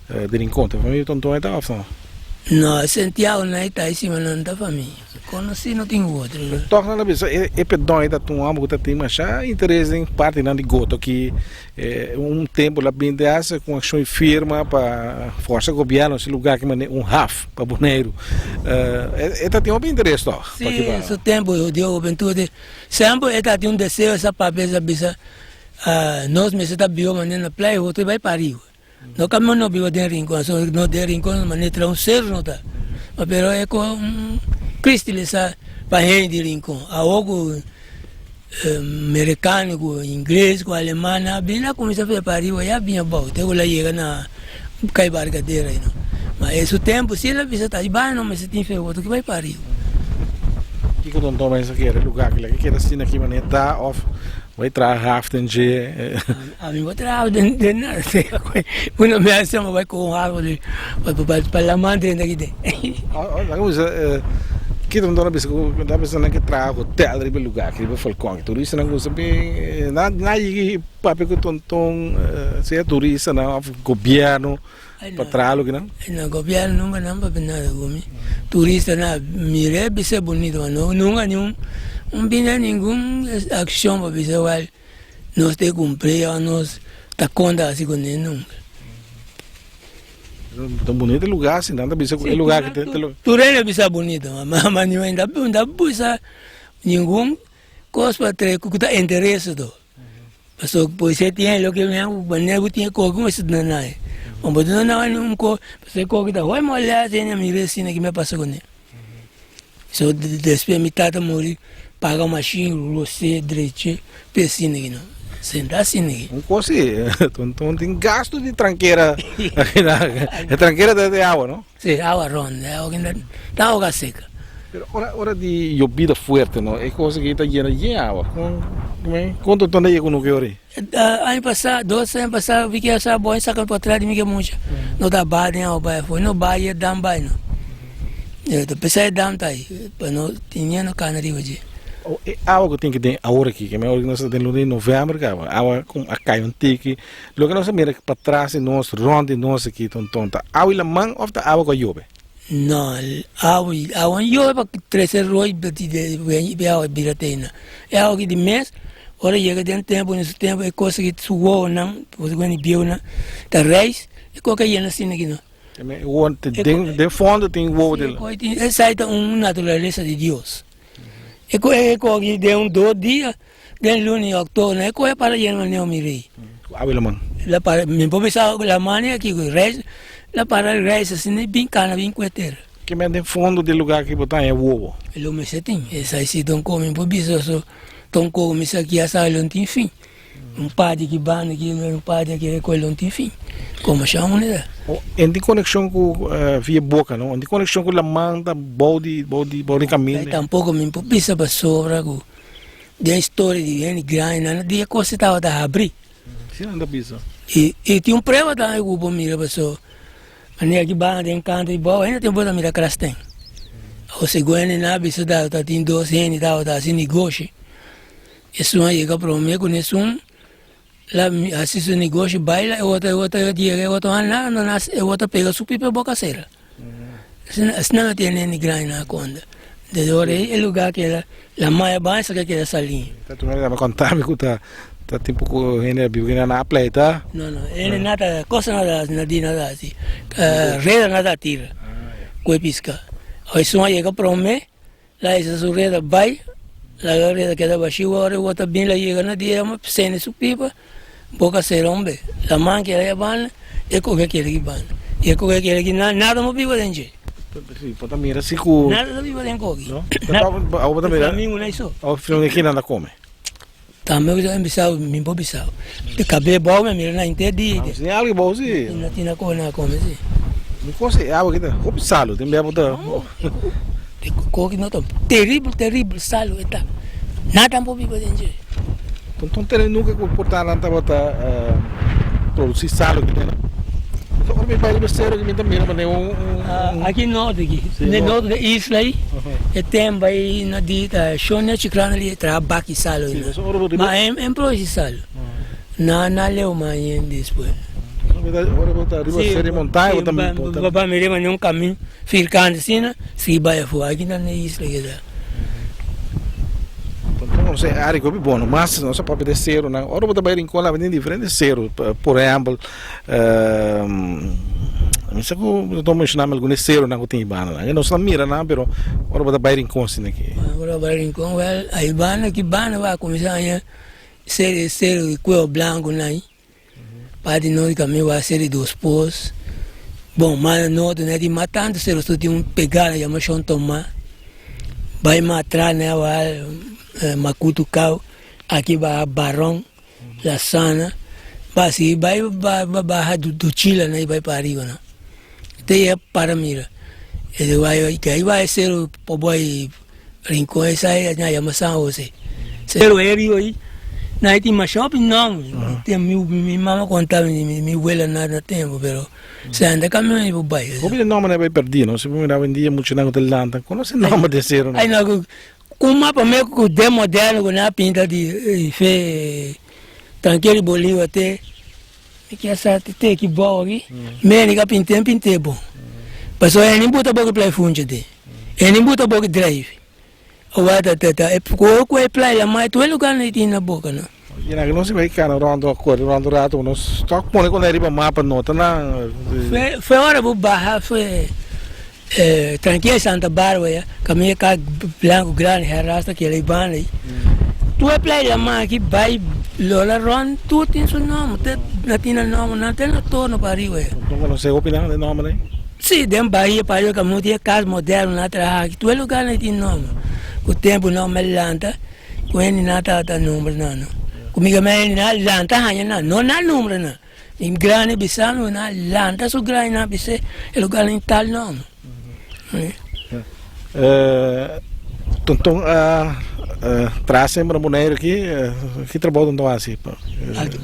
di Rincon ta familia Tonton e ta of no? No Santiago nan e ta esima nan ta familia. Konosí no tin otro. Tòg nan ta bisa e pedon ei ta un hòmber ku ta tin masha interes den partinan di goto aki. Un tempu el a bin te hasi ku un akshon i firma pa forsa gobièrnu hasi lugá aki manera un haf pa Boneiru. E ta tin hopi interes tòg. Sí, su tempu di hubentut semper e ta tin un deseo sa papia sa bisa nos mester ta biba manera na playa otro bai pa ariba. No kami no biba den Rincon, so no den Rincon manera tra un cerro no ta. Ma pero e ko Cristo le sa pa hende di Rincon. Awo ku mericano ku ingles ku aleman a bini a kuminsa fia pa ariba ya bini abou te ku la yega na kai Barcadera you know. Ma e su tempo si el a bisa ta bana no mester tin fe otro ki bai pa ariba. Kiko Don Tomas a kere lugar kila? Ke kere asina ki manera ta of bai traha haf den dje? Ami bo traha den den uno me hace mo bai con algo de pa la man drenta ki den. Laga mi bisa kita un dona bisa ku ta bisa nan ke traha hotel riba e lugar riba Falcon turistanan gusta bin na na yigi papia ku tonton sea turistanan of gobierno pa traha loke nan. Na gobierno nunca nan papia nada ku mi turista na mira bisa bonito ma no nunca ni un bini ningun accion pa bisa wèl. Nos te cumpli o nos ta conta asi cu ne nunca. Ta un bonito lugar si nan ta bisa cu e lugar ki te te. Tur hende bisa bonito ma ma niun hende ta bisa ningun cos pa trae cu ta interesa to. Pasobra poesía tin loke manera cu tin e coki mester duna nan e. Bo no duna nan un coki pasobra e coki ta hoy molesta y mi vecino ki mi a pasa cune. So despues mi tata muri paga mashin rosé dreche pe asina ki no senta asina ki. Un kos si ton tin gasto di trankera e trankera ta di awa no? Si awa ronda e awa ki ta awa ka seka. Pero ora ora di yobida fuerte no e kos aki ta yena yen awa kon kon ton ta yega ku nuke ora ei? Aña pasá dos aña pasá mi ke sa bon saka pa tras di mi ke mucha no ta baha den awa bai afó no baha e dam bai no ta pesa e dam ta ai pa no tin niña no kana riba dje. E awa ku tin ki den awor aki ke awor nos ta den luna di november kaba awa ku a kai un tiki loke nos a mira patras di nos rònt di nos aki tonton ta awa di laman òf ta awa ku a yobe? No awa awa no yobe pa trese roi di awa bira te e awa ki di mes ora yega den tempo den su tempo e cosa ki su wowonan e bieunan ta reis e koke a yena asina ki no. Den fondo tin wowo di. Esai ta un naturalesa di Dios e koke den un dos dia den luna di october e koke a para yena manera mi rei. Awa laman. La para mi por bisa laman e aki ku reis la para reis asina bin kana bin kue tera. Ke men den fondo di lugar ki bo ta haña wowo. Lo mester tin esai si don komi mi por bisa so don komi sa ki asa lo tin fin un par di ki banda ki un par di aki lo tin fin komo sha un ta. En tin konekshon ku via boka no en tin konekshon ku laman ta bou di bou di bou di kaminda. Tampoko mi por bisa pasobra ku Den historia di hende grandi nan di e kos e tabata habrí. Si nan ta bisa. I i tin un prueba tambe ku bo mira paso manera ki baha den kanto di bou hende tin bo ta mira krasten. Awo segun hende nan a bisa tabata tin dos hende tabata hasi negoshi. Esun a yega prome ku esun. La hasi su negoshi bai la e otro e otro yega e otro hana no na e otro pega su pipa boca sera. Asina no tiene ni grandi na konda. Desde ora ei e lugar keda la maya ban esaki keda salin. Ta tu mira konta mi ku ta ta tempo ku hende a biba na pleita. No no hende nada cosa nada na di nada asi. Reda nada tira ku e piska. Esun a yega prome. La hisa su reda bai, laga reda keda bashi ora e wota bin la yega na dia ma sende su pipa, boka sera un be. La man keda ya banda, e kohe keda ki banda, e kohe keda ki nada, nada mo biba den dje. Si, bo ta mira si ku. Nada ta biba den koki. No? Abo bo ta mira. E flamingo na iso. Abo flamingo kinan ta kome? Tambe bo ta bisa, mi por bisa. Di kabe bou mi a mira na henter dia. Ah, si algu bou si. Na tina kome na kome si. Mi kos e awa kita hopi salu, tin bia bo ta. E koki no ta teribel teribel salu e ta. Nada por biba den dje. Tonton tene nunka ku por ta nan tabata produsi salu kita no. Ora mi bai riba sero mi ta mira manera un un. Aki norte aki, ne norte de isla ei e temba ei na di ta shon e chikrana li traha baki salu ei na. Ma en produsi salu. Na na leu mas yen despues. Ora bo ta riba sero di montaña bo ta Si, bo mira manera un kamin firkante asina si bai afo aki na isla keda. Nos e área ku hopi bon, mas nos a papia di serunan. Ora bo ta bai Rincon la tin diferente seru. Por ehèmpel, mi sa ku bo ta menshona mi algun di serunan ku tin banda nan. Nos ta mira nan, pero ora bo ta bai Rincon asina aki. Ora bo bai Rincon, wèl, ai banda ki banda bo a kuminsá haña seru di Cueva Blanco nan. Parti norte kaminda wak seri dos pos. Bon, mas na norte no tin mas tantu sero, so tin un pegada yama Shon Toma. Bai mas atras na wak Makutu Kau, aki baha Baron, La Sana, ba sigui bai baha Duchila na i bai pa ariba no. Te yega para mira. Ai bai sero Poboy. Rincon esa e na yama San Jose. Pero e rio ei na e tin masha hopi nomber. Tem mi mi mama conta mi mi mi wela na na tempo pero se anda camion ei por bai. Hopi di nomber nan bai perdi no? Si bo mira awendia muchanan ku ta lanta konosi nomber di e seronan. Ai no ku ku mapa me ku den moderno ku nan a pinta di fe Tranquero Bolivar te Mi kier sa te ki bou aki, meni ka pinte, N pinte bon. Pasobra e ni buta bo ki plai funchi te, e ni buta bo ki drijf. Awa ta ta ta e ku ku e plai la mai tur e lugar no tin na boka no. Y nan nos bai cana rond a core rond un rato nos tok pone con riba mapa no ta nan. Fue fue ora bo baha fue tranquila Santa Barbara ya caminda ka blanco grandi herrasta kela y banda ahi. Tur e playa di laman aki bai lola rond tur tin su nomber te na tin nan nomber nan te na torno pa ariba ya. Bo conoce hopi nan den nomber ahi? Si den bahia pa ariba caminda tin e cas moderno nan a traha aki tur e lugar nan tin nomber. Cu tempo nan a lanta cu hende nan tabata nombra nan no. Cu mi hende nan a lanta haña nan no nan nombra nan. Mi grandi bisa mi na lanta su grandi na bis'é e lugar nan tal nomber. Tonton a traha semper na Boneiru aki, ki trabou Tonton a hasi?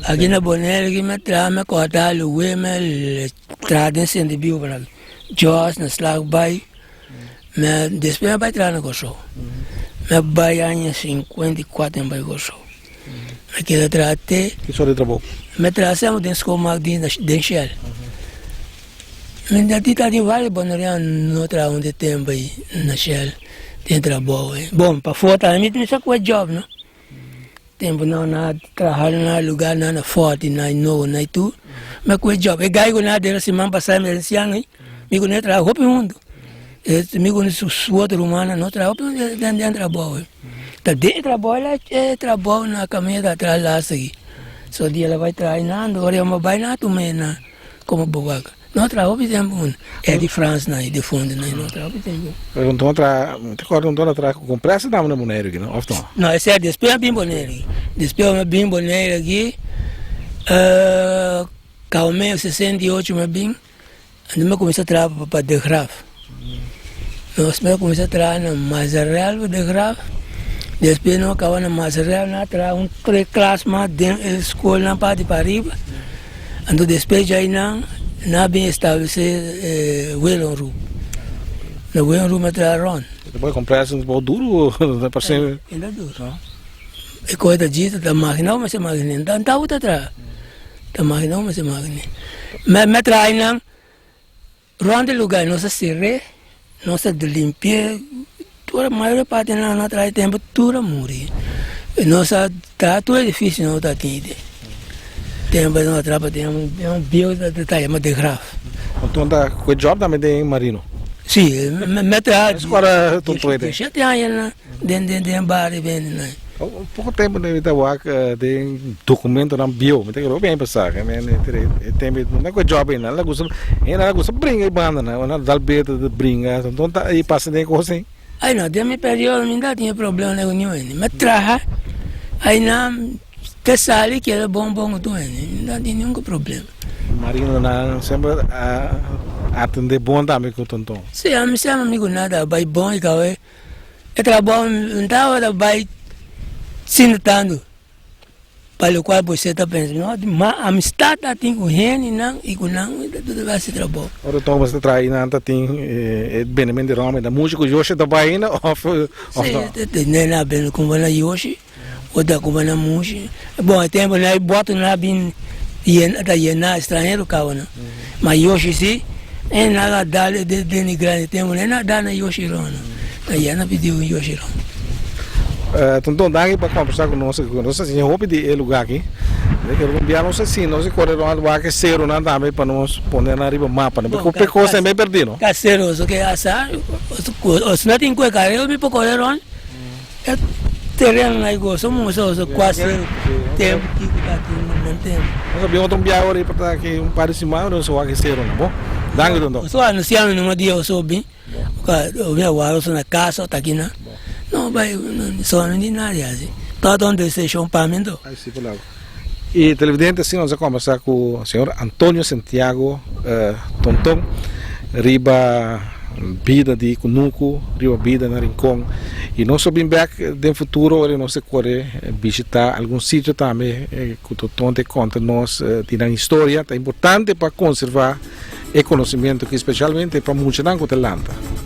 Aki na Boneiru aki mi a traha, mi a kòrta aluwe, mi a traha den Sint Bibo por aki, Jos na Slagbaai, mi a despues mi a bai traha na Kòrsou, mi a bai aña 54 mi a bai Kòrsou. Mi keda traha te. Ki sort di trabou? Mi traha semper den schoonmaak dienst den Shell. Mi ta di ta tin varios boneriano no traha un di tempo ei na Shell den trabou ei. Bon pafó tambe mi sa kue job no. Tempo nan na traha na lugar nan na Forti na Novo na tur mi a kue job. E gai ku nan a dera siman pasa mi anciano ei mi ku nan a traha hopi huntu. Mi ku su otro rumannan no traha hopi huntu den trabou ei. Ta den e trabou la e trabou na kaminda ta tras las aki. So dia la bai traha einan, ora e bai nan a tuma e na komo bowak. No a traha hopi tempu un. E di Frans nan, e difuntu nan, no a traha hopi tempu. Pero un ton traha, mi ta kòrda un ton a traha ku kompresa dama na Boneiru aki no, òf no? No, esei despues a bin Boneiru aki. Despues a bin Boneiru aki, kawameu 68 mi a bin. Anto mi a kuminsá traha pa De Graaf. Nos mi a kuminsá traha na Mazarel pa De Graaf. Despues nos a kaba na Mazarel, nos a traha un tres klas mas den e skolnan parti pariba. Anto despues djai nan, nan a bin establesé Welenroep. Na Welenroep mi a traha rònt. Bo a kompresa un poco duru o ta parse? E ta duru. E koe ta djis ta magina bo mester magina nta bo ta traha ta magina bo mester magina me traha einan rond e lugar nos a sere nos a limpia tur mayoria parti nan a traha e tempo tur a muri nos a traha tur edificio nos ta tin ite tempo nos a traha pa tin un bieu ta yama de graaf. Anto ta ku e job tambe den marino? Si me traha Escuela tonto ite. 17 aña na. Den den den bario bende nan. Poko tempo mi ta wak den documentonan bieu, mi ta kere hopi aña pasa, e tempo no ta ku e job ainda, nan a gusta, hende a gusta bringa e bandanan, nan a dal beta ta bringa, anto ta e pasa den e kos ei. Ai no, den mi periodo mi no tin problema ku niun hende, mi a traha ainan te sali keda bon bon ku tur hende, mi no tin ningun problema. Marinonan semper a atende bon tambe ku Tonton. Si, ami semper mi ku nada a bai bon i kawe. E trabou no tabata bai sinta tantu pa lokual bo ta pensa no ma amistad ta tin ku hendenan i ku nan ta bai hasi trabou. Ora tok bo ta traha einan ta tin e bendemen di ròm ta muchu ku Yoshi ta bai ainda òf no? Si nan a bende kumba na Yoshi o ta kumba na Mushi bon e tempu nan e bòt nan a bin yena ta yena estranhero kaba nan ma Yoshi si e nan a dal e den grandi tempu nan a dal na Yoshi ròm nan ta yena pidi un Yoshi ròm. Tonton danki pa kombersá ku nos nos a siña hopi di e lugá aki algun bia nos a siña nos a kore rònt wak e serunan tambe pa nos pone nan riba mapa ku kos nan bai pèrdí no. Ka seru oso ke asa oso no tin ku e karera mi por kore rònt. E tereno na goso musa oso kuase tempu kiko ta tin nan tempu. Nos a bin otro biaha ora pa ta aki un par di siman ora nos a wak e sero nan bo. Danki Tonton. Oso anuncia mi numa dia oso bin o bin a wak oso na casa o ta aki nan. No bai so no di nada asi. Tabata un decision pa mi anto. Ai si por lago. Y televidente asina nos a combersa cu señor Antonio Santiago Tonton riba bida di Cunucu, riba bida na Rincon y nos lo bin bek den futuro ora nos ta core bishita algun sitio tambe cu Tonton ta conta nos di nan historia. Ta importante pa conserva e conocimiento aki specialmente pa muchanan cu ta lanta.